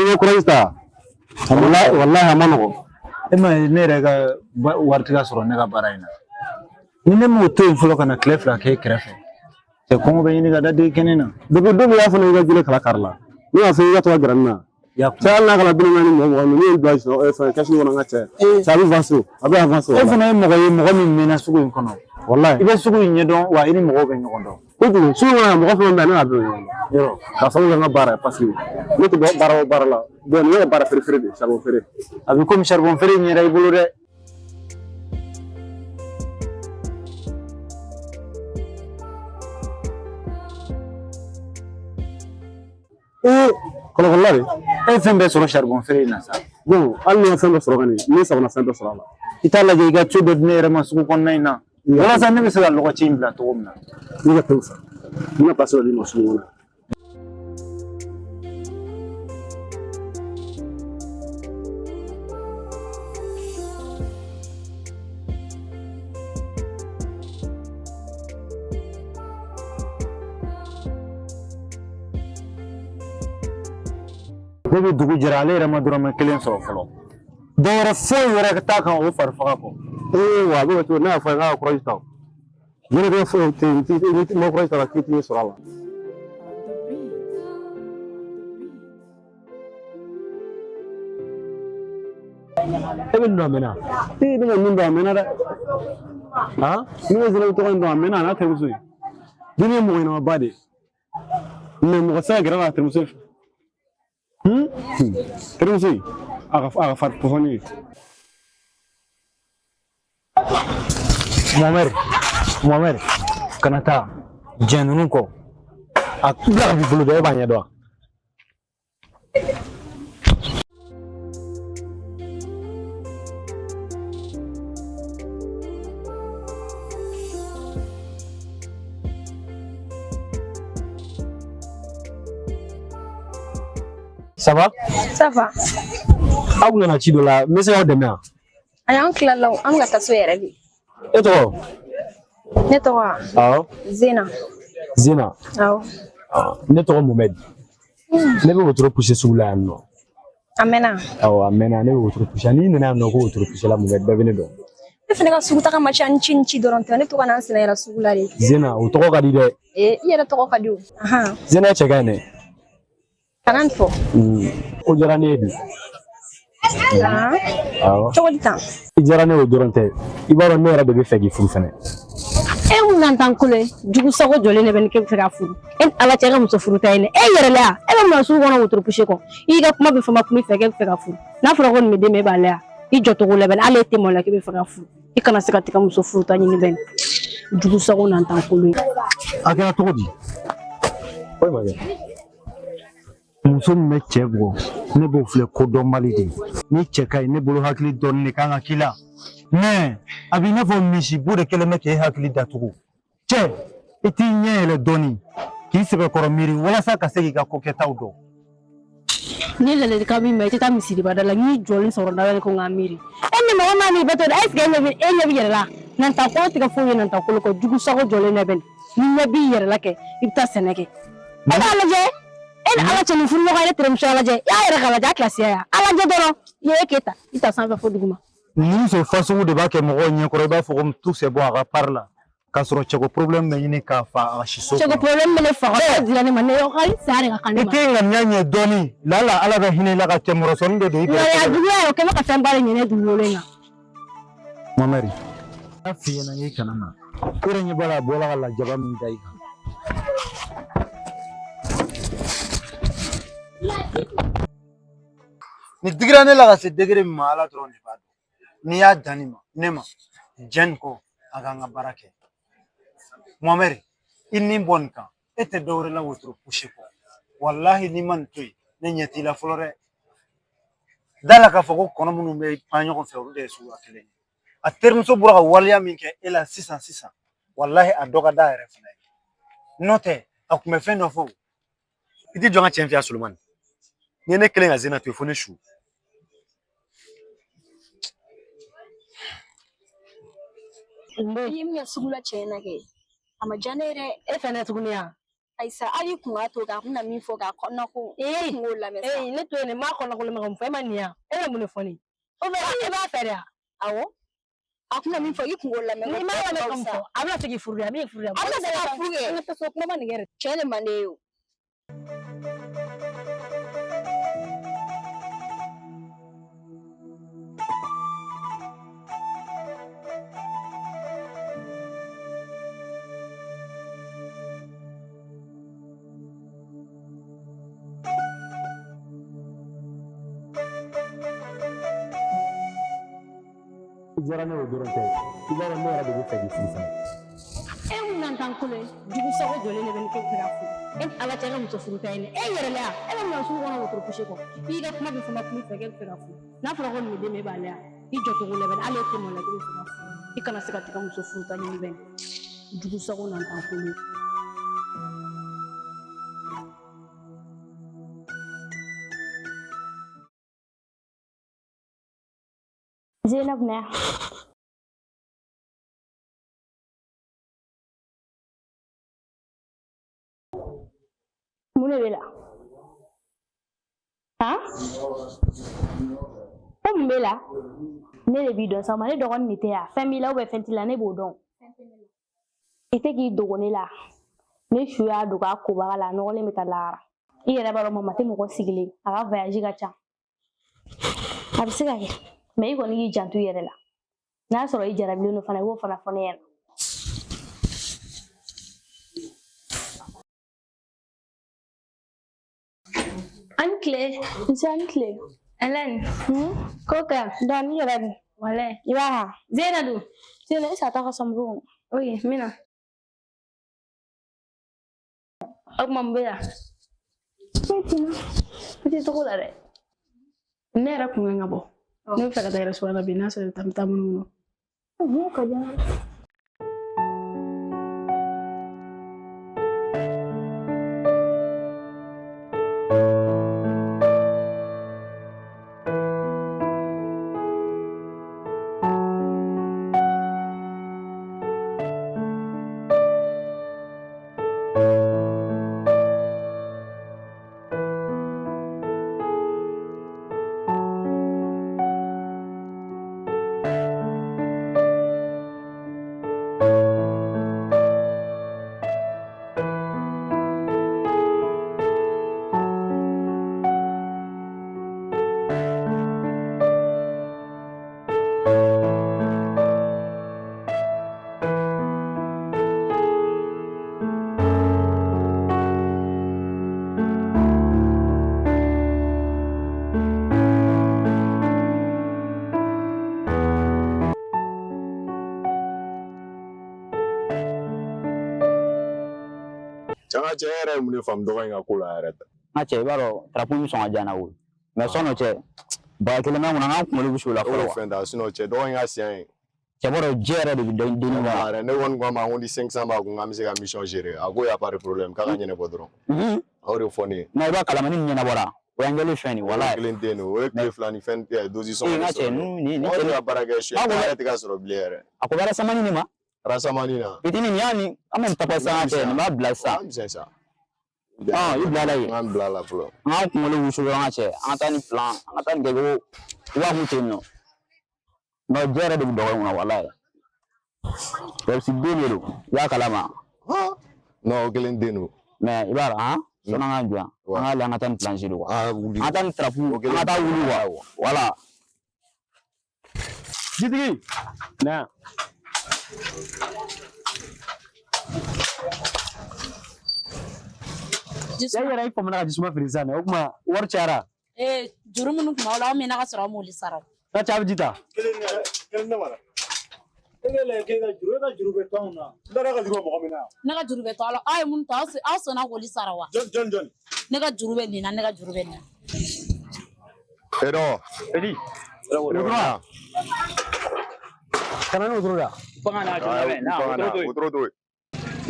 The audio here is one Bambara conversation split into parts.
N'i ma courage ta, wallahi wallahi a ma nɔgɔn. E ma ye ne yɛrɛ ka wari tɛ ka sɔrɔ ne ka baara in na. Ni ne m'o to yen fɔlɔ ka na tile 2 k'e kɛrɛfɛ, cɛ kɔngɔ bɛ ɲini ka da den kɛnɛ na. Depuis don min i y'a fɔ ne ye i ka jele kala kari la, ne y'a fɔ i ka to ka gɛrɛ ne na. Ya Cɛ hali n'a kɛra 40 ni 20 20 ne ye bila fɛn kɛsu kɔnɔ n ka cɛ. Cɛ a bɛ avancer o, a bɛ avancer E wallahi. fana ye mɔgɔ ye mɔgɔ min mɛnna sugu in kɔnɔ. Wallahi. I bɛ sugu in ɲɛdɔn wa i ni mɔgɔw bɛ ɲɔgɔn dɔn. Kojugu sugu kɔnɔ yan mɔgɔ fɛn fɛn bɛ yan ne n'a bɛɛ bɛ ɲɔgɔn dɔn. Yɔrɔ. K'a sababu kɛ n ka baara ye parce que ne tɛ bɔ baara o baara la. Bon nin ye ka baara feere feere de ye, charbon feere. A bɛ komi charbon feere in yɛrɛ i bolo dɛ. Ee kɔlɔkɔlɔla de. E ye fɛn bɛɛ sɔrɔ charbon feere in na sa. Bon hali ni n ye fɛn dɔ sɔrɔ kɔni, ne sagona fɛn dɔ sɔrɔ a la. I t'a lajɛ i ka co dɔ di ne yɛrɛ ma sugu kɔnɔna in na. Walasa ne bɛ se ka lɔgɔci in bila cogo min na. Ne ka t'o fɛ. N bɛna place dɔ d'i ma sugu kɔnɔ. Ne bɛ dugu jɛra ale yɛrɛ ma dɔrɔmɛ kelen sɔrɔ fɔlɔ. Dɔwɛrɛ foyi wɛrɛ t'a kan o fari faga kɔ. Ee wa a bɛ kɛ cogo ne y'a fɔ a ye k'a ka courage ta. Diɲɛlatigɛ foyi tɛ yen n'i ma courage ta k'i tɛ ɲɛ sɔrɔ a la. E bɛ nin dɔn a mɛnna. Ee ne bɛ min dɔn a mɛnna dɛ. Han? Ne bɛ Zinabu tɔgɔ in dɔn a mɛnna a n'a terimuso ye. Denni ye mɔgɔ ɲɛnamaba de ye. Mais mɔgɔ tɛ se ka gɛrɛ a la a terimuso fɛ. Terimuso in a ka farin pɔsɔni ye. Mohamed, Mohamed, kana taa jɛn ninnu kɔ. A bila ka b'i bolo dɛ, e b'a ɲɛdɔn wa? Ça va? Ça va. Aw kun nana ci dɔ la, n bɛ se k'aw dɛmɛ wa? A y'an tilala o, an bɛ ka taa so yɛrɛ de. E tɔgɔ? Ne tɔgɔ wa? Awɔ. Zena. Zena. Awɔ. Ne tɔgɔ Mohamed. Ne bɛ wotoro pousser sugu la yan nɔ. A mɛnna. Awɔ a mɛnna, ne bɛ wotoro pousser. N'i nana yan nɔ ko wotoro pousser la Mohamed bɛɛ bɛ ne dɔn. Ne fana ka sugu taga ma ca ni ci ni ci dɔrɔn tɛ, ne to ka na n senna yɛlɛ sugu la de. Zena, o tɔgɔ ka di dɛ. Ee i yɛrɛ tɔgɔ ka di o. Ahan. Zena cɛ ka ɲi dɛ. Kana nin fɔ. O diyara ne ye bi. Awɔ. Cogo di tan? I diyara ne ye o dɔrɔn tɛ. I b'a dɔn ne yɛrɛ de bɛ fɛ k'i furu fɛnɛ. E mun nantan kolo ye jugu sago jɔlen de bɛ ne k'e bɛ fɛ ka furu. E ni Ala cɛ e ka muso furu ta ye ne. E yɛrɛ la yan, e bɛ mun na sugu kɔnɔ wotoro puse kɔ? I y'i ka kuma bɛɛ fɔ ma kuma i fɛ k'e bɛ fɛ ka furu. N'a fɔra ko nin bɛ d'e ma e b'a la yan. I jɔcogo la bɛ hali e tɛ maloya k'e bɛ fɛ ka furu. I kana se ka t'i ka muso furu ta ɲini bɛ jugu sago nantan kolo ye. A kɛra cogo di? Foyi ma kɛ. Muso min bɛ cɛ bugɔ, ne b'o filɛ kodɔnbali de ye. Ni cɛ ka ɲi, ne bolo hakili dɔɔni de kan ka k'i la. Mais a b'i n'a fɔ misibo de kɛlen bɛ k'e hakili datugu. Cɛ, i t'i ɲɛ yɛlɛ dɔɔni k'i sɛbɛkɔrɔ miiri walasa ka se k'i ka kokɛtaw dɔn. Ni ladilikan min ma i tɛ taa misiriba da la n'i jɔlen sɔrɔ da la ko n ka miiri. E ni mɔgɔ maa min bɛ to dɛ, est ce que e ɲɛ b'i yɛrɛ la? Nantan kolo tɛ kɛ foyi ye nantan kolo kɔ, jugu sago jɔlen de bɛ nin. Ni ɲɛ b'i yɛrɛ la kɛ, i bɛ taa sɛnɛ kɛ. E b'a lajɛ. E ni Ala cɛ nin furuɲɔgɔn ye ne terimuso lajɛ. I y'a yɛrɛ k'a lajɛ, a kilasiya ya. A lajɛ dɔrɔn, i ye k'e ta, i ta sanfɛ fo duguma. Muso fasugu de b'a kɛ mɔgɔw ɲɛkɔrɔ, i b'a fɔ ko tout c'est bon a ka part la. K'a sɔrɔ cɛko problème bɛ ɲini k'a fa a ka siso Cɛko kɔnɔ. problème bɛ ne faga, o dira ne ma, ne hali saya de ka kan ne I ma. t'i ŋaniya ɲɛ dɔɔni, lala Ala bɛ hinɛ i la ka cɛmɔrɔsɔnni dɔ don i Ŋaniya gɛrɛfɛ. juguya ye o kɛ bɛ ka fɛn ba de ɲɛ ne dugukolo in kan. Mohamed, n y'a f'i ɲɛna k'i kana na. I yɛrɛ ɲɛ b'a la a bɔla ka lajaba min da i kan. Nin digira ne la ka se degré min ma Ala dɔrɔn de b'a dɔn. N'i y'a dan nin ma, ne ma jɛn nin kɔ a k'an ka baara kɛ. Mohamed, i ni bɔ nin kan, e tɛ dɔwɛrɛ la wotoro puse kɔ. Walahi n'i ma nin to yen, ne ɲɛ t'i la fɔlɔ dɛ. Da la k'a fɔ ko kɔnɔ minnu bɛ pan ɲɔgɔn fɛ olu de ye suguya kelen ye. A terimuso bɔra ka waleya min kɛ e la sisan sisan, walahi a dɔ ka d'a yɛrɛ fana ye. N'o tɛ, a kun bɛ fɛn dɔ fɔ. I tɛ jɔ n ka cɛn f'i ye Solomani. N'i ye ne kelen ka Zena to yen fo ne su. I ye min kɛ sugu la cɛ in na kɛ, a ma diya ne ye dɛ. E fɛnɛ tuguni ya. Ayisa hali kun k'a to k'a kun na min fɔ k'a kɔnɔna ko Ee, kun k'o lamɛn sa. Ee, ne to yen ne m'a kɔnɔ ko lamɛn ka mun fɔ e ma nin yan e bɛ mun de fɔ ne ye o fɛ e b'a fɛ de wa Awɔ. A kun na min fɔ i kun k'o lamɛn. Ni m'a lamɛn ka mun fɔ a bɛna se k'i furu de a bɛna furu de A bɛna se ka furu kɛ. An ka taa so kuma ma nin kɛ dɛ. Cɛ de man di e ye o. I diyara ne o dɔrɔn tɛ i b'a dɔn ne yɛrɛ de bɛ fɛ k'i furu fana. E mun na tan kolo ye jugu sago jɔlen de bɛ ne kɛ fɛ ka furu e ni ala cɛ ka muso furu ta ye ne e yɛrɛ la yan e bɛ mun na sugu kɔnɔ wotoro kusi kɔ i ka kuma bɛ fɔ ma kuma fɛ k'e bɛ fɛ ka furu n'a fɔra ko nin bɛ den min e b'ale yan i jɔcogo labɛn hali e tɛ mɔn la k'e bɛ fɛ ka furu i kana se ka t'i ka muso furu ta ɲini bɛ jugu sago na tan kolo ye. Zainab na ya. Mun de b'e la? Han? Ko mun b'e la? Ne de b'i dɔn sa, ma ne dɔgɔnin de tɛ yan. Fɛn b'i la ou bien fɛn t'i la, ne b'o dɔn. I tɛ k'i dogo ne la. Ne su y'a dogo a kobaga la, a nɔgɔlen bɛ taa lahara. I yɛrɛ b'a dɔn mama tɛ mɔgɔ sigilen, a ka voyage ka ca. A bɛ se ka kɛ. Mais i kɔni k'i janto i yɛrɛ la. N'a sɔrɔ i jarabilen don fana, i b'o fana fɔ ne ɲɛna. An tile. Nse an tile. Hélène. Ko ka. Dɔɔni yɛrɛ de. Walayi. I b'a ha. Zena dun. Zena e sa ta ka sɔn kɔnɔ. Ok, n bɛ na. O tuma mun bɛ yan? Foyi tɛ n na. I tɛ tɔgɔ la dɛ. Ne yɛrɛ kun kan ka bɔ. Ne bɛ fɛ ka taa restaurant la bi n'a sɔrɔ i bɛ taa n bɛ taa munumunu. Mun ka di an ye. Cɛ ka cɛ yɛrɛ ye mun de faamu dɔgɔ in ka ko la yɛrɛ ta. N ka cɛ i b'a dɔn tarapu in sɔn ka diya n na koyi mɛ sɔn'o cɛ baga kelen bɛ n kunna n k'an kunkolo bɛ si o la O fɔlɔ de fɛn ta sinon cɛ dɔgɔ in ka siyan ye. Cɛ b'a dɔn jɛ yɛrɛ de bɛ denni kɔnɔ. Yɛrɛ ne kɔni ko a ma ko ni 500 b'a kun k'an bɛ se ka mission gérer a ko y a pas de problème k'a ka ɲɛnabɔ dɔrɔn. A y'o de fɔ ne ye. Non i b'a kalama ni nin ɲɛnabɔra o y'an kɛlen fɛn de walayi. Kelen tɛ yen nɔ o ye tile fila ni fɛn dosi sɔngɔ Ee n ka cɛ ni Mɔgɔ tɛ ka baara kɛ su ye yɛrɛ tɛ ka sɔrɔ bilen yɛrɛ. A ko baara samani nin ma. Rasamani na. Fitinin nin y'a ni an bɛ nin tapa sisan cɛ nin b'a bila sisan. O ka misɛn sa. I bila la yen. N k'an bila la fɔlɔ. An k'an kunkolo wusu dɔrɔn ka cɛ an ka taa ni plan an ka taa nin kɛ ko i b'a kun ten nɔ. Non jɛ yɛrɛ de bɛ dɔgɔ in kɔnɔ walayi. Pepsi den de don i b'a kalama. Non o kelen den don. Mais i b'a dɔn han sɔnni an k'an jɔ yan an k'a lajɛ an ka taa ni plan quoi. An ka taa ni tarapu an ka taa wuli quoi voilà. Jitigi na yan. E yɛrɛ i famana ka jisuma feere sisan dɛ o tuma wari cayara. Ee juru minnu tun b'aw la aw mɛnna ka sɔrɔ aw m'olu sara. N ka cɛ a bɛ ji ta. Kelen ne mara. E k'e lajɛ k'e ka juru e ka juru bɛ to anw na. N taara ka juru bɛ mɔgɔ min na. Ne ka juru bɛ to aw la aw ye mun ta aw sɔnna k'olu sara wa? Jɔn jɔn jɔn. Ne ka juru bɛ nin na ne ka juru bɛ nin na. E dɔgɔ. Edi. Wotoro wa? Kana ni wotoro da. Bagan n'a jɔ na wotoro to yen.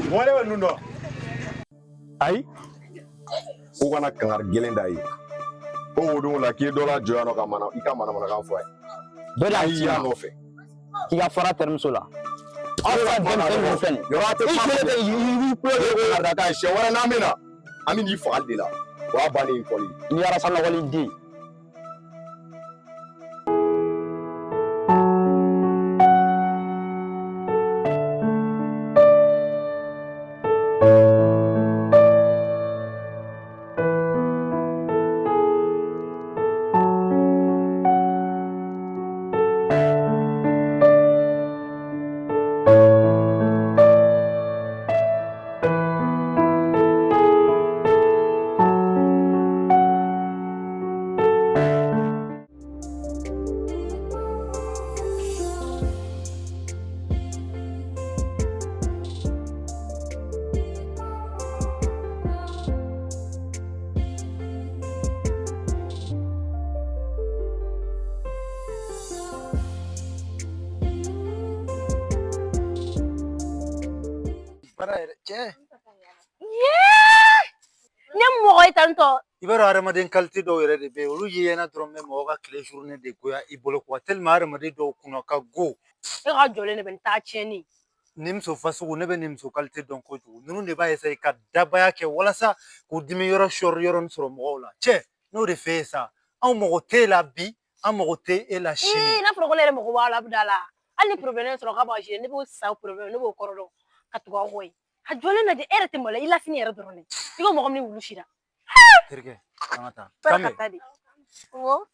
Mɔgɔ de bɛ ninnu dɔn. Ayi. Ko kana kangari gɛlɛn da ye. Ko o don la k'i ye dɔ lajɔ yan nɔ ka mana i ka manamanakan fɔ a ye. Dɔ de y'a Ayi ci y'a ma nɔfɛ. k'i ka fara terimuso la. Aw ka denmisɛnnin ninnu filɛ nin ye. Yɔrɔ a tɛ I kuma kelen tɛ i b'i kulo de ko ka taa siɲɛ wɛrɛ n'an bɛ na, an bɛ n'i fagali de la. O y'a bannen ye fɔli. Ni arasa nɔgɔli den. Baara yɛrɛ cɛ. Ne mɔgɔ ye tan tɔ. I b'a dɔn hadamaden kalite dɔw yɛrɛ de bɛ yen, olu ye ɲɛna dɔrɔn bɛ mɔgɔ ka tile journée de goya i bolo kuwa, tellement hadamaden dɔw kunna ka go. E ka jɔlen de bɛ nin taa tiɲɛni. Nin muso fasugu, ne bɛ nin muso kalite dɔn kojugu. Ninnu de b'a essayer ka dabaya kɛ walasa k'u dimi yɔrɔ sɔri yɔrɔ min sɔrɔ mɔgɔw la. Cɛ, n'o de f'e ye sa, anw mago t'e la bi, an mago tɛ e la sini. Ee, n'a fɔra ko ne yɛrɛ mago b'a la da la. Hali ni problème sɔrɔ k'a b'a gérer, ne b'o sa problème, ne b'o kɔrɔ dɔn ka tugu aw kɔ yen. A jɔlen lajɛ, e yɛrɛ tɛ maloya, i la sini yɛrɛ dɔrɔn de. I ko mɔgɔ min ni wulu sira. Terikɛ, an ka taa. Fɛrɛ ka taa de. Wo.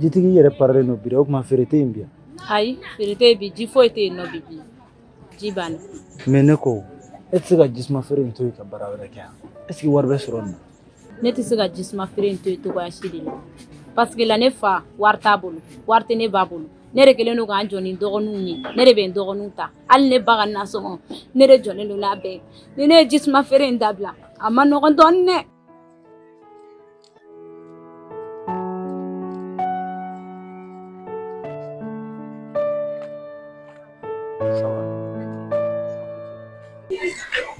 Jitigi yɛrɛ parelen don bi dɛ, o tuma feere tɛ yen bi. Ayi, feere tɛ yen bi, ji foyi tɛ yen nɔ bi bi. Ji banna. Mais ne ko, e tɛ se ka jisuma feere in to yen ka baara wɛrɛ kɛ yan? Est ce que wari bɛ sɔrɔ nin na? Ne tɛ se ka jisuma feere in to yen cogoya si de la. Parce que la ne fa wari t'a bolo, wari tɛ ne ba bolo. Ne de kɛlen don k'an jɔ ni dɔgɔninw ye, ne de bɛ n dɔgɔninw ta. Hali ne ba ka nasɔngɔ, ne de jɔlen don n'a bɛɛ ye. Ni ne ye jisuma feere in dabila, a ma nɔgɔn dɔɔnin dɛ.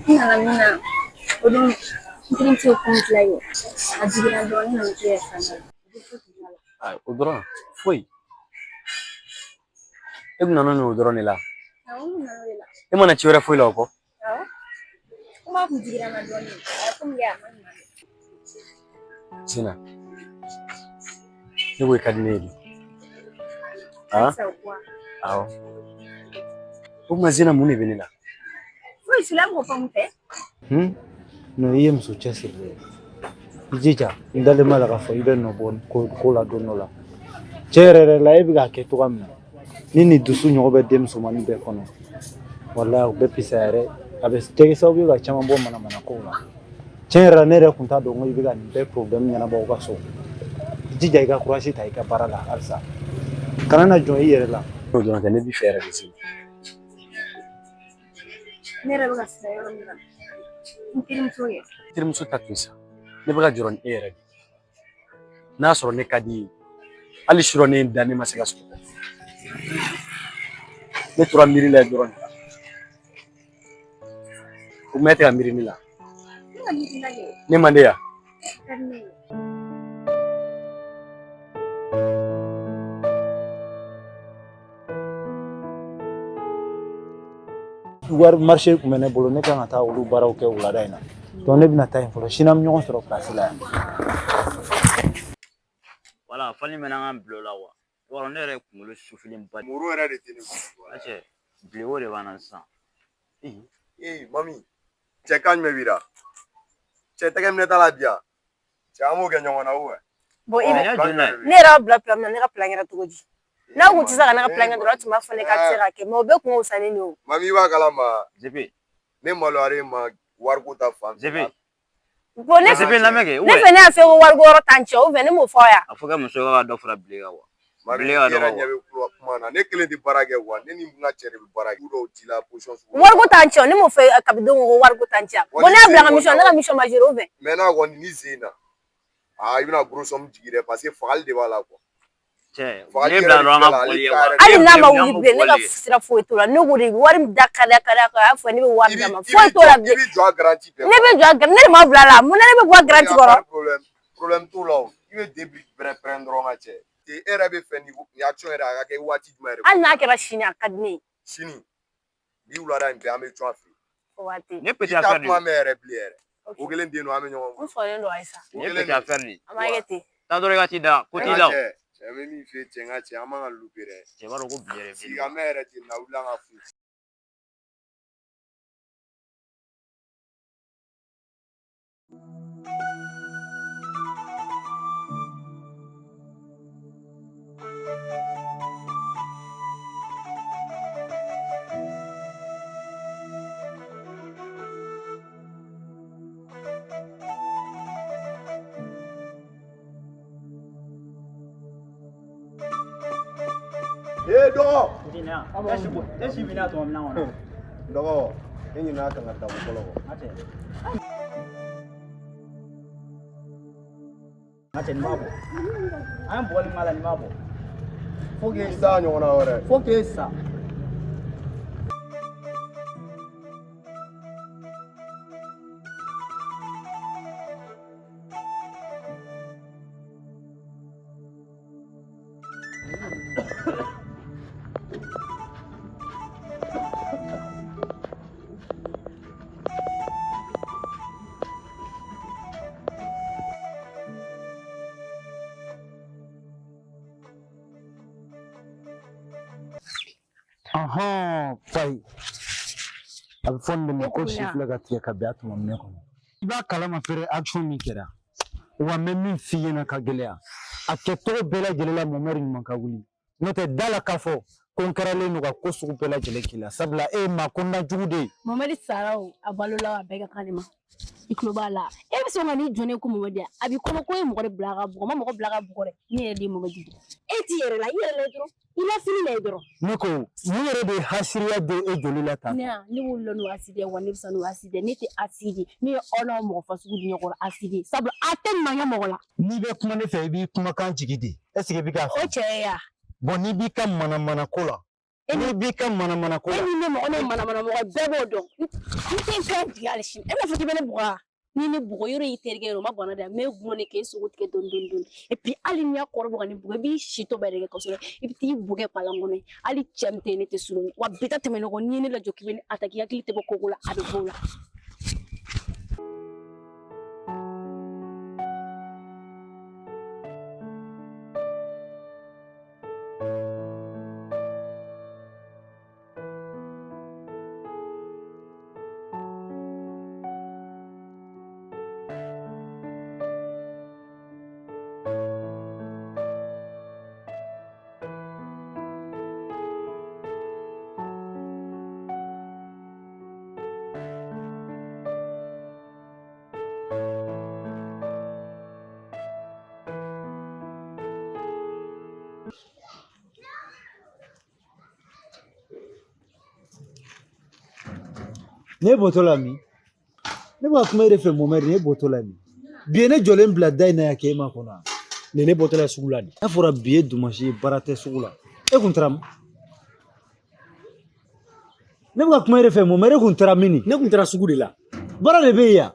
N nana min na, o don n terimuso ye ko min dilan ye, a jiginna dɔɔnin, n nana to yen fana. Ayi, o dɔrɔn foyi. E kun nana n'o dɔrɔn de la. Awɔ, n nana o de la. E mana ci wɛrɛ foyi la o kɔ. Awɔ. Kuma kun digira n na dɔɔnin, a ye ko min kɛ a ma ɲuman dɛ. Zina, ne ko i ka di ne ye de. Halisa o ko wa? Awɔ. O tuma Zina, mun de bɛ ne la? Foyi si la, mɔgɔ faamu tɛ. Non, i ye muso cɛsirilen ye. I jija, n dalen b'a la k'a fɔ i bɛ nɔ bɔ ko la don dɔ la. Cɛ yɛrɛ yɛrɛ la, e bɛ k'a kɛ cogoya min na, ni nin dusu ɲɔgɔn bɛ den musomannin bɛɛ kɔnɔ, walahi o bɛ fisaya yɛrɛ. A bɛ kɛ sababu ye ka caman bɔ manamana kow la. Tiɲɛ yɛrɛ la, ne yɛrɛ kun t'a dɔn ko i bɛ ka nin bɛɛ problème ɲɛnabɔ aw ka so. I jija i ka courage ta i ka baara la halisa. Kana na jɔn i yɛrɛ la. N'o dɔrɔn tɛ, ne b'i fɛ yɛrɛ de Zina. Ne yɛrɛ bɛ ka siran yɔrɔ min na, n terimuso ye. Terimuso ta to yen sa. Ne bɛ ka jɔrɔ ni e yɛrɛ de ye. N'a sɔrɔ ne ka di i ye, hali surɔ ne ye n da, ne ma se ka sunɔgɔ. Ne tora miiri la dɔrɔn de la. O kuma e tɛ ka miiri ne la. Ne ka miiri la kɛ. Ne man di yan. Ka di ne ye. Wari marché tun bɛ ne bolo, ne kan ka taa olu baaraw kɛ wulada in na. Donc ne bɛna taa yen fɔlɔ, sini an bɛ ɲɔgɔn sɔrɔ place la yan. Wala fali mɛna an ka bilo la wa. I b'a dɔn ne yɛrɛ kunkolo sufilen ba. Muru yɛrɛ de tɛ ne kun. A cɛ, bilenko de b'an na sisan. Ee mami, cɛ kan jumɛn b'i la? Cɛ tɛgɛ minɛ t'a la bi yan. Cɛ an b'o kɛ ɲɔgɔn na ou bien? Bon, i bɛ ne yɛrɛ y'a bila plan min na, ne ka plan kɛra cogo di? N'a kun tɛ se ka ne ka plan kɛ dɔrɔn, a tun b'a fɔ ne k'a tɛ se ka kɛ, mais o bɛɛ kun ka fisa ni nin ye o. Mami, i b'a kalama. Zepe. Ne maloyara e ma wariko ta fan fɛ. Zepe. Bon, ne Zepe lamɛn kɛ. Ne fɛ ne y'a fɔ ko wariko yɔrɔ t'an cɛ, ou bien ne m'o fɔ aw ye. A fɔ kɛ muso ka dɔ fara bilen kan wa. Mami, Bilen ka i yɛrɛ dɔgɔ ɲɛ bɛ kuma na, ne kelen tɛ baara kɛ wa, ne ni n ka cɛ de bɛ baara kɛ. Dɔw di la position sugu. Wariko t'an cɛ, ne m'o fɔ kabi don ko wariko t'an cɛ. Bon, ne y'a bila n ka mission, ne ka mission ma gérer ou bien. Mais n'a kɔni ni zen na, aa i bɛna gros somme jigin dɛ, parce que fagali de b'a la quoi. Cɛ, ne bila dɔrɔn an ka bɔli ye wa. Hali n'a ma wuli bilen, ne ka sira foyi t'o la. Ne ko de wari min da ka di a kan, a y'a fɔ ne bɛ wari d'a ma. Foyi t'o la bilen. I bɛ jɔ a garantie bɛɛ. Ne bɛ jɔ a garantie, ne de ma bila a la. Mun na ne bɛ bɔ a garantie kɔrɔ? Problème t'o la o. I bɛ début pɛrɛn-pɛrɛn dɔrɔn ka cɛ. E yɛrɛ bɛ fɛ nin action yɛrɛ a ka kɛ waati jumɛn yɛrɛ? Hali n'a kɛra sini, a ka di ne ye. Sini bi wulada in bɛɛ an bɛ cun a fɛ yen. O waati. Nin ye petit I t'a affaire de ye. kuma mɛn yɛrɛ bilen yɛrɛ. O kelen den don, an bɛ ɲɔgɔn N sɔnnen don ayisa. Nin ye petit affaire de ye. An b'a kɛ ten. Taa dɔrɔn i ka t'i da, ko t'i la o. Cɛ, n bɛ min f'i ye cɛ, n ka cɛ, an man ka louper dɛ. Cɛ b'a dɔn ko bi yɛrɛ bɛ Sigi ka mɛn yɛrɛ ten na wuli an ka fu. Ee dɔgɔ. E si bina tɔmɔ minɛn kɔnɔ. Dɔgɔ, e ɲinɛna kan ka dabɔ fɔlɔ kɔ. N ka cɛ nin b'a bɔ. An ye bɔgɔ min k'a la nin b'a bɔ. Fo k'e sa ɲɔgɔnna wɛrɛ. Fo k'e sa. Ɔhɔn fayi, a bɛ fɔ nin de ma ko si filɛ ka tigɛ ka bɛn a tuma minɛ kɔnɔ. I b'a kalama fɛrɛ action min kɛra, wa n bɛ min f'i ɲɛna ka gɛlɛya, a kɛcogo bɛɛ lajɛlen la Mohamɛdi ɲuman ka wuli, n'o tɛ da la k'a fɔ ko n kɛralen don ka ko sugu bɛɛ lajɛlen k'i la, sabula e ye maa kɔnɔna jugu de ye. Mohamɛdi sara o, a balola o, a bɛɛ ka kan ne ma. I tulo b'a la, e bɛ sɔn ka n'i jɔ ne ko Mohamɛdi, a b'i kɔnɔ ko e ye mɔgɔ de bila a ka bugɔ. N ma mɔgɔ bila a ka bugɔ dɛ, ne yɛrɛ de ye Mohamɛdi ye. E t'i yɛrɛ la, i yɛrɛ la dɔrɔn, i la fini la dɔrɔn. Ne ko mun yɛrɛ de ye hasiriya don e joli la tan? Ne ya, ne wolola n'o asidi ye, wa ne bɛ sa n'o asidi ye. Ne tɛ asidi, ne ye aw n'aw mɔgɔ fasugu di ɲɔgɔn kɔrɔ asidi, sabula a tɛ ɲuman kɛ mɔgɔ la. N'i bɛ kuma ne fɛ, i b'i kumakan jigi de. Est ce que i bɛ k'a O cɛ ye ya. Bon, n'i b'i ka manamana ko la, n'i b'i ka manamana ko la. E ni ne mɔgɔ, ne ye manamana mɔgɔ ye, bɛɛ b'o dɔn. N tɛ n kan jigin hali sini. E b'a fɔ k'i bɛ ne bugɔ wa? Ni ne bugɔ yɔrɔ y'i terikɛ ye, o ma bana dɛ, n bɛ gulɔ ne k'e sogo tigɛ dɔɔni dɔɔni dɔɔni. Et puis hali n'i y'a kɔrɔbɔ ka ne bugɔ, i b'i si tɔ bɛɛ de kɛ kosɛbɛ. I bɛ t'i bugɔ palan kɔnɔ, hali cɛ min tɛ yen, ne tɛ surun. Wa bi ta tɛmɛnen kɔ, n'i ye ne lajɔ k'i bɛ ne attaquer, i hakili tɛ bɔ koko la, a bɛ bɔ o la. Ne bɔtɔ la min, ne b'a kuma e de fɛ Mohamɛdi, ne bɔtɔ la min, bi ye ne jɔlen bila da in na yan k'e ma kɔnɔ. Nin ne bɔtɔ la sugu la de. N'a fɔra bi ye dimanche ye, baara tɛ sugu la, e kun taara min? Ne bɛ ka kuma e de fɛ Mohamɛdi, e kun taara min? Ne kun taara sugu de la. Baara de bɛ yen yan.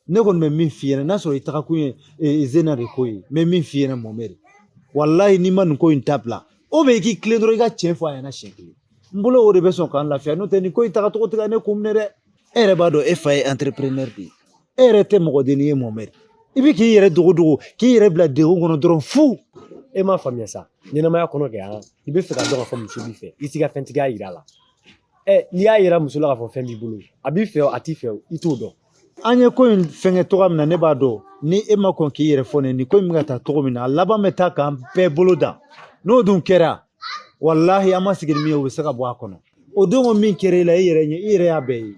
Ne kɔni bɛ min f'i ɲɛna, n'a sɔrɔ i tagakun ye Zena de ko ye, n bɛ min f'i ɲɛna Mohamɛdi, walahi n'i ma nin ko in dabila, o bɛ i k'i tilen dɔrɔn i ka tiɲɛ fɔ a ɲɛna siɲɛ kelen. N bolo o de bɛ sɔn k'an lafiya, n'o tɛ nin ko in tagacogo tɛ ka ne kun minɛ dɛ. E yɛrɛ b'a dɔn e fa ye entrepreneur de ye, e yɛrɛ tɛ mɔgɔ dennin ye Mohamɛdi, i bɛ k'i yɛrɛ dogo dogo k'i yɛrɛ bila degun kɔnɔ dɔrɔn fu. E m'a faamuya sa, ɲɛnamaya kɔnɔ kɛ han, i bɛ fɛ ka dɔn k'a fɔ muso b'i fɛ, i t'i ka fɛntigiya yira a la. Ɛ n'i y'a yira muso la k'a fɔ fɛn b'i bolo, a b'i fɛ o a t'i fɛ o, i t'o dɔn. An ye ko in fɛnkɛ cogoya min na, ne b'a dɔn ni e ma kɔn k'i yɛrɛ fɔ ne, nin ko in bɛ ka taa cogo min na, a laban bɛ taa k'an bɛɛ bolo dan. N'o dun kɛra, walahi an ma sigi ni min ye, o bɛ se ka bɔ a kɔnɔ. O don ko min kɛra e la, e yɛrɛ ɲɛ, i yɛrɛ y'a bɛɛ ye.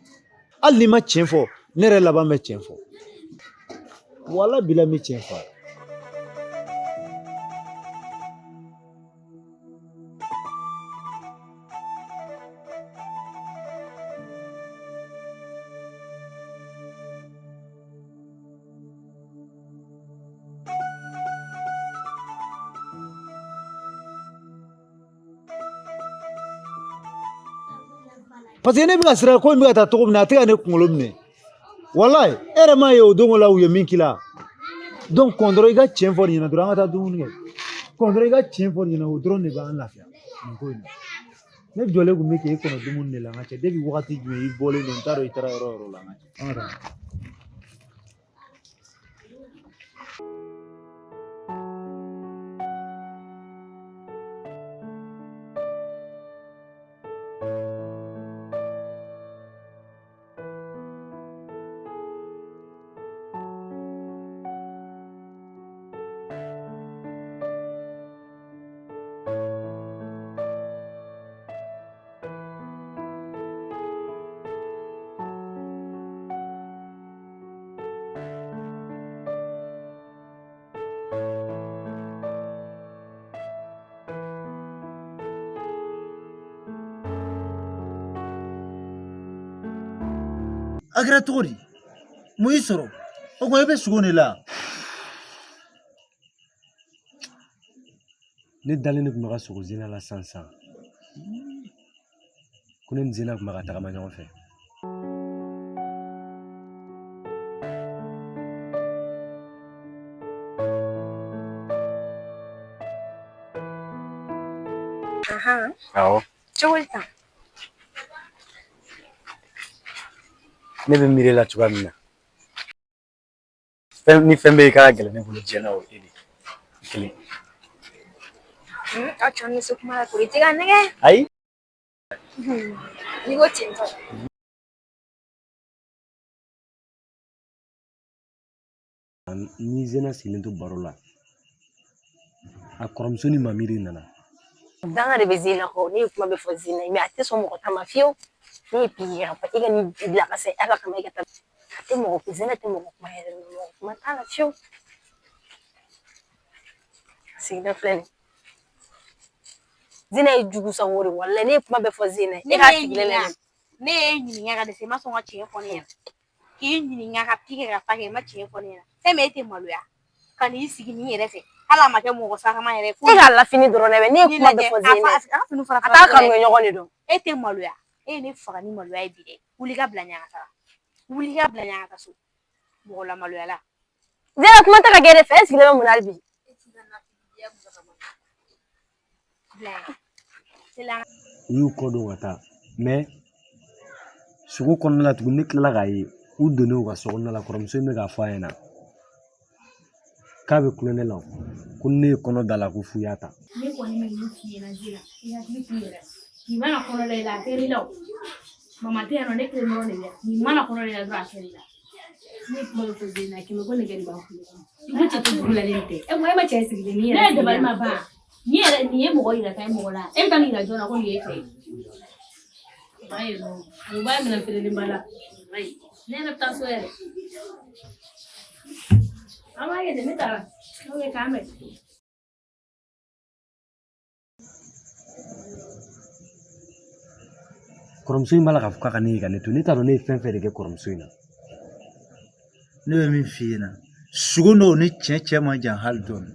Hali n'i ma tiɲɛ fɔ, ne yɛrɛ laban bɛ tiɲɛ fɔ. Wala bila n bɛ tiɲɛ fɔ a ye. Parce que ne bɛ ka siran ko in bɛ ka taa cogo min na, a tɛ ka ne kunkolo minɛ. Walayi, e yɛrɛ m'a ye o don la u ye min k'i la. Donc kɔn dɔrɔn i ka tiɲɛ fɔ nin ɲɛna dɔrɔn, an ka taa dumuni kɛ. Kɔn dɔrɔn i ka tiɲɛ fɔ nin ɲɛna, o dɔrɔn de b'an lafiya nin ko in na. Ne jɔlen kun bɛ k'e kɔnɔ dumuni de la n ka cɛ. Depuis wagati jumɛn i bɔlen don, n t'a dɔn i taara yɔrɔ o yɔrɔ la n ka cɛ. An ka taa. A kɛra cogo di? Mun y'i sɔrɔ? O ko e bɛ sugo de la. Ne dalen de tun bɛ ka sogo Zena la sisan sisan. Ko ne ni Zena tun bɛ ka tagama ɲɔgɔn fɛ. Awɔ. Cogo di tan? Ne bɛ miiri la cogoya min na, fɛn ni fɛn bɛ yen k'a ka gɛlɛn ne bolo diɲɛ na, o ye e de ye kelen. Aw cɛ bɛ se kuma la kori tɛ ka nɛgɛ. Ayi. N'i ko ten tɔ. Ni Zena sigilen to baro la, a kɔrɔmuso ni Mami de nana. Danga de bɛ Zena kɔ. Ne ye kuma bɛ fɔ Zena ye, mais a tɛ sɔn mɔgɔ ta ma fiyewu. Ne ye piki kɛ ka fɔ e ka nin bila ka se Ala kama e ka taa. A tɛ mɔgɔ, Zena tɛ mɔgɔ kuma yɛrɛ, mɔgɔ kuma t'a la fiyewu. A sigilen filɛ nin ye. Zena ye jugu sago de, walayi ne ye kuma bɛɛ fɔ Zena ye. E k'a sigilen lajɛ. Ne ye ɲininka ka dɛsɛ, i ma sɔn ka tiɲɛ fɔ ne ɲɛna. K'i ɲininka ka pi kɛ ka fa kɛ, i ma tiɲɛ fɔ ne ɲɛna. Fɛn min e tɛ maloya ka n'i sigi nin yɛrɛ fɛ, hali a ma kɛ mɔgɔ sarama yɛrɛ. E k'a lafini dɔrɔn dɛ, ne ye kuma bɛɛ fɔ Zena ye. A ka fini fara A t'a kanu ɲɔgɔn de dɔn. E tɛ maloya, e ye ne faga ni maloya ye bi dɛ. Wuli ka bila ɲɛ ka taga. Wuli ka bila ɲɛ ka taa so. Mɔgɔ lamaloya la. Zena kuma tɛ ka kɛ e de fɛ, e sigilen bɛ mun na hali bi? U y'u kɔ don ka taa, mais sugo kɔnɔna la tuguni, ne tilala k'a ye u donnen u ka so kɔnɔna la, kɔrɔmuso in bɛ k'a fɔ a ɲɛna k'a bɛ kulonkɛ la, ko ne ye kɔnɔ da la ko fu y'a ta. Ne kɔni bɛ min f'i ɲɛna Zena, i hakili t'u yɛrɛ. Nin mana kɔnɔ da i la, a kɛr'i la o. Mama tɛ yan nɔ, ne kelen dɔrɔn de bɛ yan. Nin mana kɔnɔ da i la dɔrɔn, a kɛr'i la. Ne kuma bɛ fɔ Zena kɛmɛ ko nɛgɛ de b'a kulo kɔnɔ. I ko cɛ tɛ dugu la ne tɛ. E ko e ma cɛ sigilen ni yɛrɛ. Ne ye dabali ma ban. Nin yɛrɛ nin ye mɔgɔ yira ka ye mɔgɔ la. E bɛ taa nin yira jɔn na ko nin ye cɛ ye? Ayi nɔ, o b'a minɛ feerelenba la. Ayi, ne yɛrɛ bɛ taa so yɛrɛ. An b'a ye dɛ, ne taara. Ok, k'an bɛn. Kɔrɔmuso in b'a la k'a fɔ k'a ka ne ye ka ne to, ne t'a dɔn ne ye fɛn fɛn de kɛ kɔrɔmuso in na. Ne bɛ min f'i ɲɛna, sugo n'o ni tiɲɛ cɛ man jan hali dɔɔni.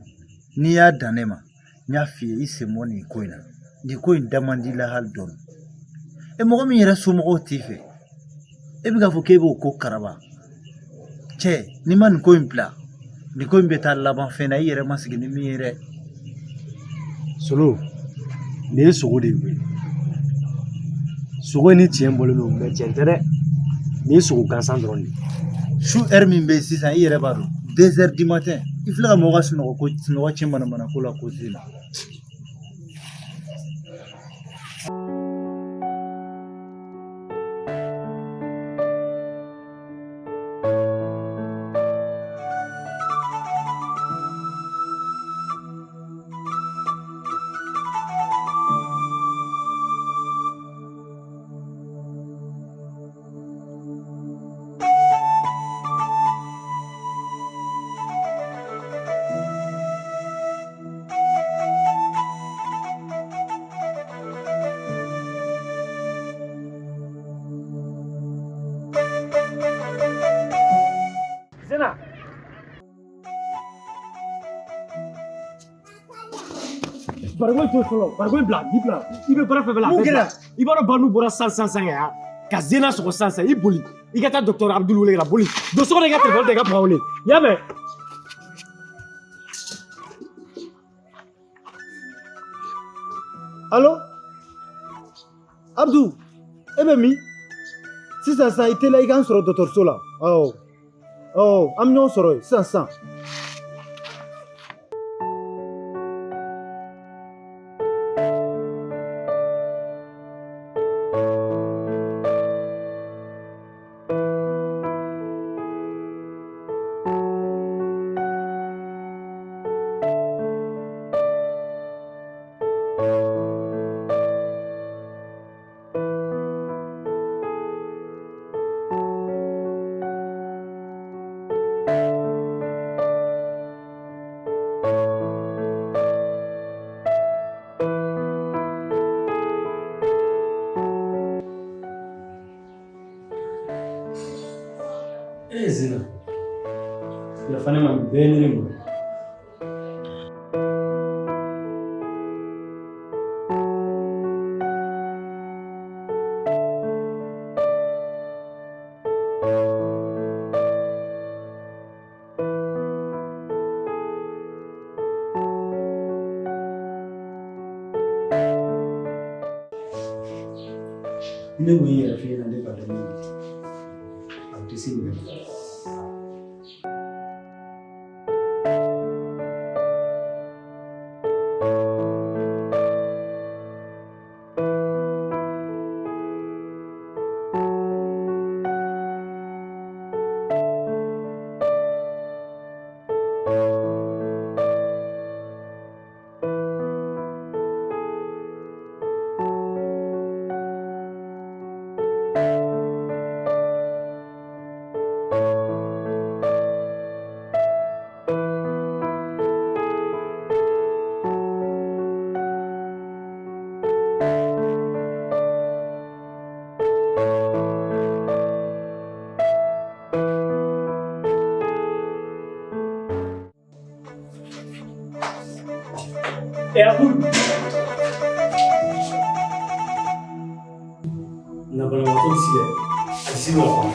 N'i y'a dan ne ma, n y'a f'i ye, i sen bɔ nin ko in na. Nin ko in da man di la hali dɔɔni. E mɔgɔ min yɛrɛ somɔgɔw t'i fɛ, e bɛ k'a fɔ k'e b'o ko karaba. Cɛ, n'i ma nin ko in bila, nin ko in bɛ taa laban fɛn na i yɛrɛ ma sigi ni min ye dɛ. Solo, nin ye sogo de ye koyi. Sogo ni tiɲɛ bɔlen don, mais tiɲɛ tɛ dɛ. Nin ye sogo gansan dɔrɔn de ye. Su heure min bɛ yen sisan, i yɛrɛ b'a dɔn, 2 heures du matin, i filɛ ka mɔgɔ ka sunɔgɔ ko sunɔgɔ tiɲɛ manamana ko la ko la. Zena. Bariko in to fɔlɔ, bariko in bila, i bila. I bɛ baara fɛn fɛn la, a bɛɛ bila. I b'a dɔn Banu bɔra sisan sisan sisan yan ka Zena sɔgɔ sisan sisan, i boli. I ka taa docteur Abdul wele ka na, boli. Don so kɔnɔ i ka téléphone ta i ka papa wele. I y'a mɛn? Allo? Abdou, e bɛ min? Sisan sisan i teliya i k'an sɔrɔ dɔgɔtɔrɔso la. Awɔ. Awɔ, an bɛ ɲɔgɔn sɔrɔ yen sisan sisan. E Zina, yafa ne ma nin bɛɛ ye ne de nɔ ye. Ne kun ye n yɛrɛ f'i ɲɛna ne b'a dɔn min a tɛ se nin bɛɛ ma. E Abdul. Na banabagatɔ bɛ sigi a tɛ se ka faamu.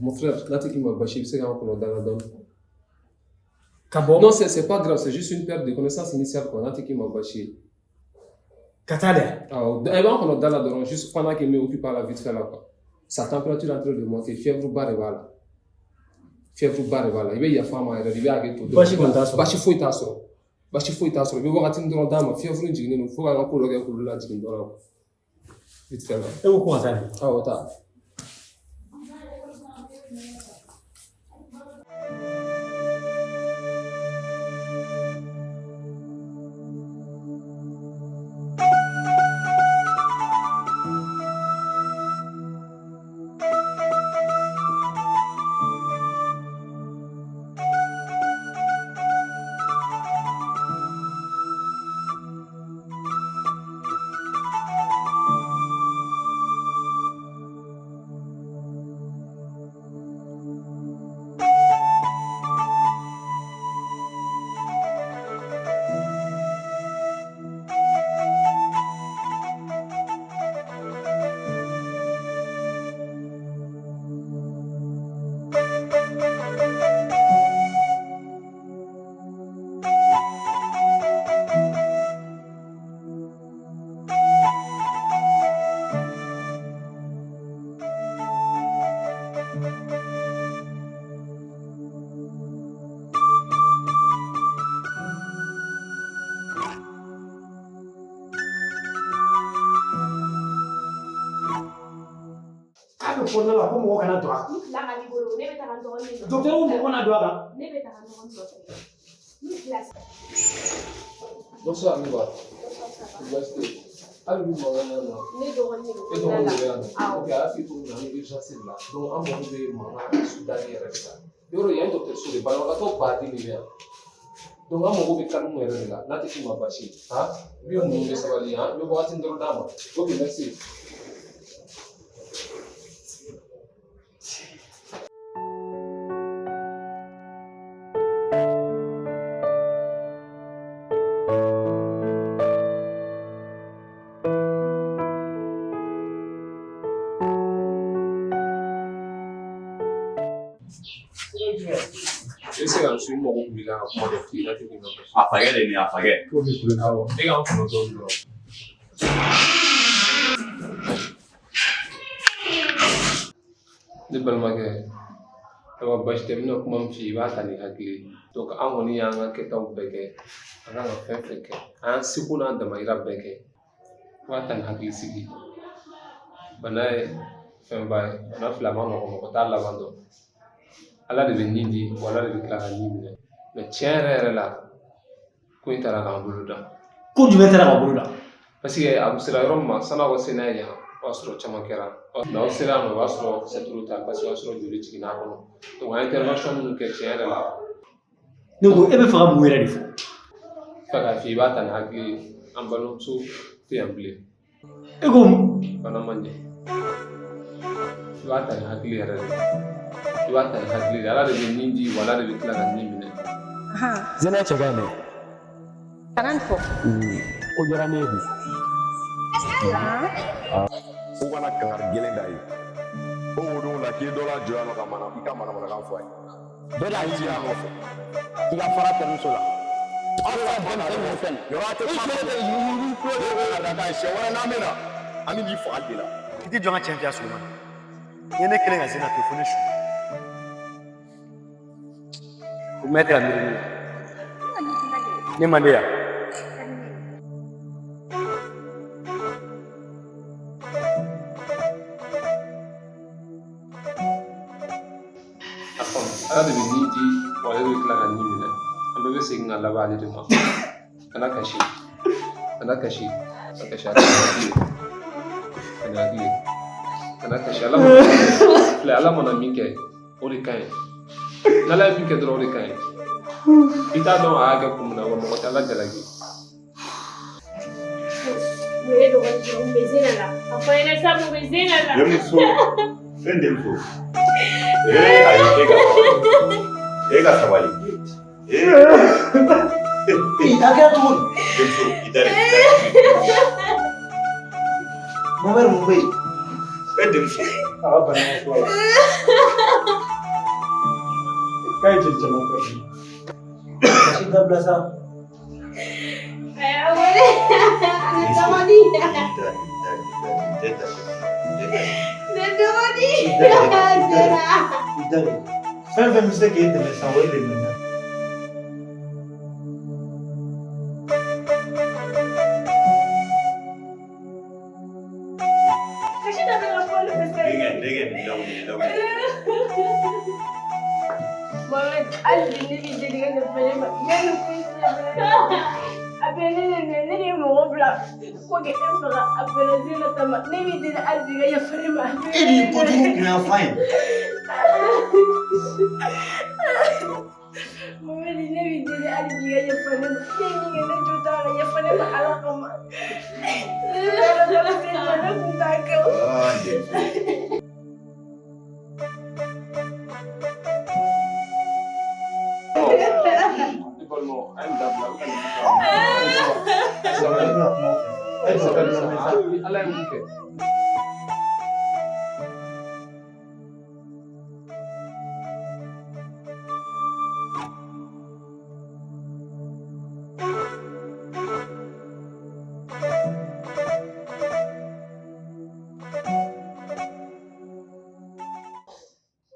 Mon frère, là, tu qui m'a bâché, c'est qu'on a dans la donne. Ka bɔ Non, c'est pas grave, c'est juste une perte de connaissance initiale, quoi. Là, tu qui m'a bâché. Ka taa dɛ. Ah, eh ben, on a dans la donne, juste pendant qu'il m'occupe à la vite fait là, quoi. Sa température est en train de monter, fièvre bas de là. Fièvre bas de là. Il va y avoir femme, il va y avoir tout. Baasi kɔni t'a sɔrɔ. Baasi foyi t'a sɔrɔ. Baasi foyi t'a sɔrɔ. I bɛ wagati min dɔrɔn d'a ma, fièvre in jiginnen don, fo k'an ka ko dɔ kɛ k'olu lajigin dɔrɔn. Vite fait là. E ko ko ka taa dɛ. Awɔ, taa. K'a bɛ kɔnɔna la ko mɔgɔ kana don a kan. Ni fila ka n'i bolo, ne bɛ taga n dɔgɔnin nɔfɛ. Docteur ko mɔgɔ kana don a kan. Ne bɛ taga n dɔgɔnin nɔfɛ. Ni fila Bonsoir, Miwa. Hali bi mankan na na. Ne dɔgɔnin de bɛ E dɔgɔnin de bɛ yan nɔ. Awɔ. Ok, a y'a f'i ye cogo min na, an bɛ urgence de la. Donc an mago bɛ mankan sudali yɛrɛ de la. Yɔrɔ yan ye dɔgɔtɔrɔso de ye, banabagatɔ baden de bɛ yan. Donc an mago bɛ calme yɛrɛ de la, n'a tɛ k'i ma baasi ye. Han, i bɛ muɲu i bɛ sabali han, i bɛ wagati dɔrɔn d'a ma. Ok, merci. I bɛ se ka n su, n mago b'i la ka kuma dɔ f'i ye, n'a tɛ k'i ma basi. A fakɛ de ye nin ye, a fakɛ. Ko b'i kulo awɔ. E ka n kɔnɔ dɔɔnin dɔrɔn. Ne balimakɛ, ayiwa basi tɛ, n bɛna kuma min f'i ye, i b'a ta ni hakili ye. Donc an kɔni y'an ka kɛtaw bɛɛ kɛ, an kan ka fɛn fɛn kɛ, an y'an seko n'an damayira bɛɛ kɛ. I b'a ta ni hakili sigi ye. Bana ye fɛnba ye, bana fila ma nɔgɔn, mɔgɔ t'a laban dɔn. Ala de bɛ nin di, wa Ala de bɛ tila ka nin minɛ. Mais tiɲɛ yɛrɛ yɛrɛ la, ko in taara k'an bolo dan. Ko jumɛn taara k'aw bolo dan? Parce que a sera yɔrɔ min ma, san'aw ka se n'a ye yan, o y'a sɔrɔ caman kɛra. Mais aw sera yan nɔ, o y'a sɔrɔ c'est trop tard parce que o y'a sɔrɔ joli jiginna a kɔnɔ. Donc an ye intervention minnu kɛ tiɲɛ yɛrɛ la. Ne ko e bɛ fɛ ka mun yɛrɛ de fɔ? Fɛ k'a f'i ye, i b'a ta ni hakili ye. An balimamuso tɛ yan bilen. E ko mun? Bana ma ɲɛ. I b'a ta ni hakili yɛrɛ de ye. I b'a ta ni hakili de ye. Ala de bɛ nin di, wa Ala de bɛ tila ka nin minɛ. Zɛnɛ cɛ ka ɲi dɛ. Kana nin fɔ. Ko diyara ne ye bi. Ko kana kangari gɛlɛn da ye o wo la k'i dɔ lajɔ yan nɔ ka mana i ka manamanakan fɔ a ye Bɛɛ de y'i a nɔfɛ k'i ka fara terimuso la. Aw ka denmisɛnnin ninnu fɛn. Yɔrɔ a tɛ I kuma joli bɛ yiri tulo de ka da siɲɛ wɛrɛ n'an bɛ na an bɛ n'i faga de la. I t'i jɔ n ka cɛn fiya Solomani. N'i ye ne kelen ka Zena to yen fo ne su. O mɛ tɛ ka miiri ne la. Ne man di yan. A faamu, Ala de bɛ nin di, wa ale de bɛ tila ka nin minɛ. An bɛɛ bɛ segin ka laban ale de ma. Kana kasi, kana kasi, kana kasi, a kana hakili ye, kana hakili ye, kana kasi. Ala mana filɛ, Ala mana min kɛ, o de ka ɲi. N'Ala ye min kɛ dɔrɔn, o de ka ɲi. I t'a dɔn a y'a kɛ kun min na, wa mɔgɔ tɛ Ala jalaki. Mun ye dɔgɔnin sɔrɔ mun bɛ Zena la? A fɔ n ɲɛna sa mun bɛ Zena la? Denmuso, e denmuso. Ee ayi, e ka sabali. E ka sabali. Ee. A kɛra cogo di? Denmuso, i da de, i da de. Mohamed mun bɛ yen? E denmuso. A ka bana ma fura la. K'a ye jeli caman kɛ. Kasi dabila sa. Ne dɔgɔnin. I da de. Fɛn fɛn bɛ se k'e dɛmɛ sisan o ye lemuru ye. Kasi dabila ka fɔ ne fɛ. Denkɛ, denkɛ, nin lawuli, nin lawuli. Mohamed, hali bi ne b'i deli ka yafa ne ma. Yanni ko in a bɛ ne de nɔ, ne de ye mɔgɔ bila ko k'e faga, a bɛnna Zena ta ma. Ne b'i deli hali bi ka yafa ne ma. E de ye kojugu kun yan fan ye. Mohamed, ne b'i deli hali bi ka yafa ne ma. Ne ye min kɛ, ne jo t'a la, yafa ne ma Ala kama. Ne kun t'a kɛ o. Aa, denmuso. Ne balimaw, a ye nin dabila, a bɛ ka nin Sabali. Sabali sa, ni Ala ye mun kɛ.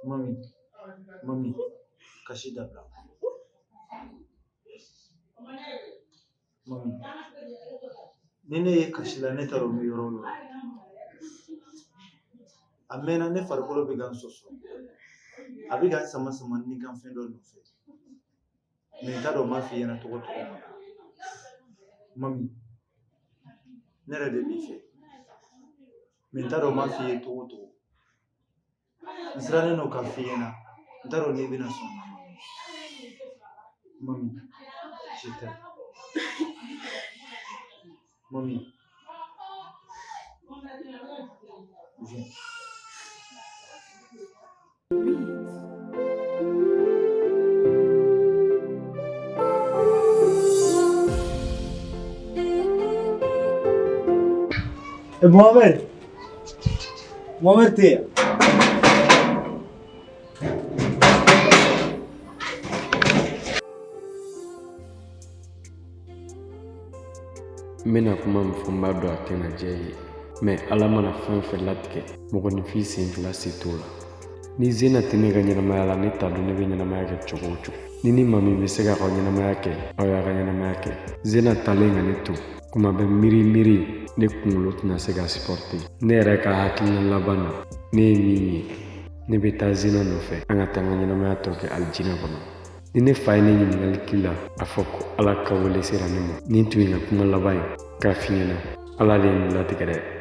Mami, mami, kasi dabila. Mami, ni ne ye kasi la ne t'a dɔn n bɛ yɔrɔ o yɔrɔ. A mɛnna ne farikolo bɛ ka n sɔsɔ. A bɛ ka n sama sama ni kan fɛn dɔ nɔfɛ. Mais n t'a dɔn n b'a f'i ɲɛna cogo cogo ma. Mami, ne yɛrɛ de b'i fɛ. Mais n t'a dɔn n b'a f'i ye cogo o cogo. N sirannen don k'a f'i ɲɛna. N t'a dɔn n'i bɛna sɔn. Mami, je t'aime. Mami, viens. Eh, Mohamed, Mohamed tɛ yan. Bɛna kuma min fɔ, n b'a dɔn a tɛna diya i ye, mais Ala mana fɛn o fɛn latigɛ, mɔgɔninfin sen fila se t'o la. Ni Zena tɛ ne ka ɲɛnamaya la, ne t'a dɔn ne bɛ ɲɛnamaya kɛ cogo o cogo. Ni ni maa min bɛ se k'a ka ɲɛnamaya kɛ, aw y'a ka ɲɛnamaya kɛ. Zena talen ka ne to, kuma bɛ miiri miiri, ne kunkolo tɛna se ka supporter. Ne yɛrɛ ka hakilina laban na, ne ye min ye, ne bɛ taa Zena nɔfɛ, an ka taa an ka ɲɛnamaya tɔ kɛ alijinɛ kɔnɔ. Ni ne fa ye ne ɲininkali k'i la, a fɔ ko Ala ka wele sera ne ma. Nin tun ye n ka kuma laban ye k'a f'i ɲɛna. Ala de ye nin latigɛ dɛ.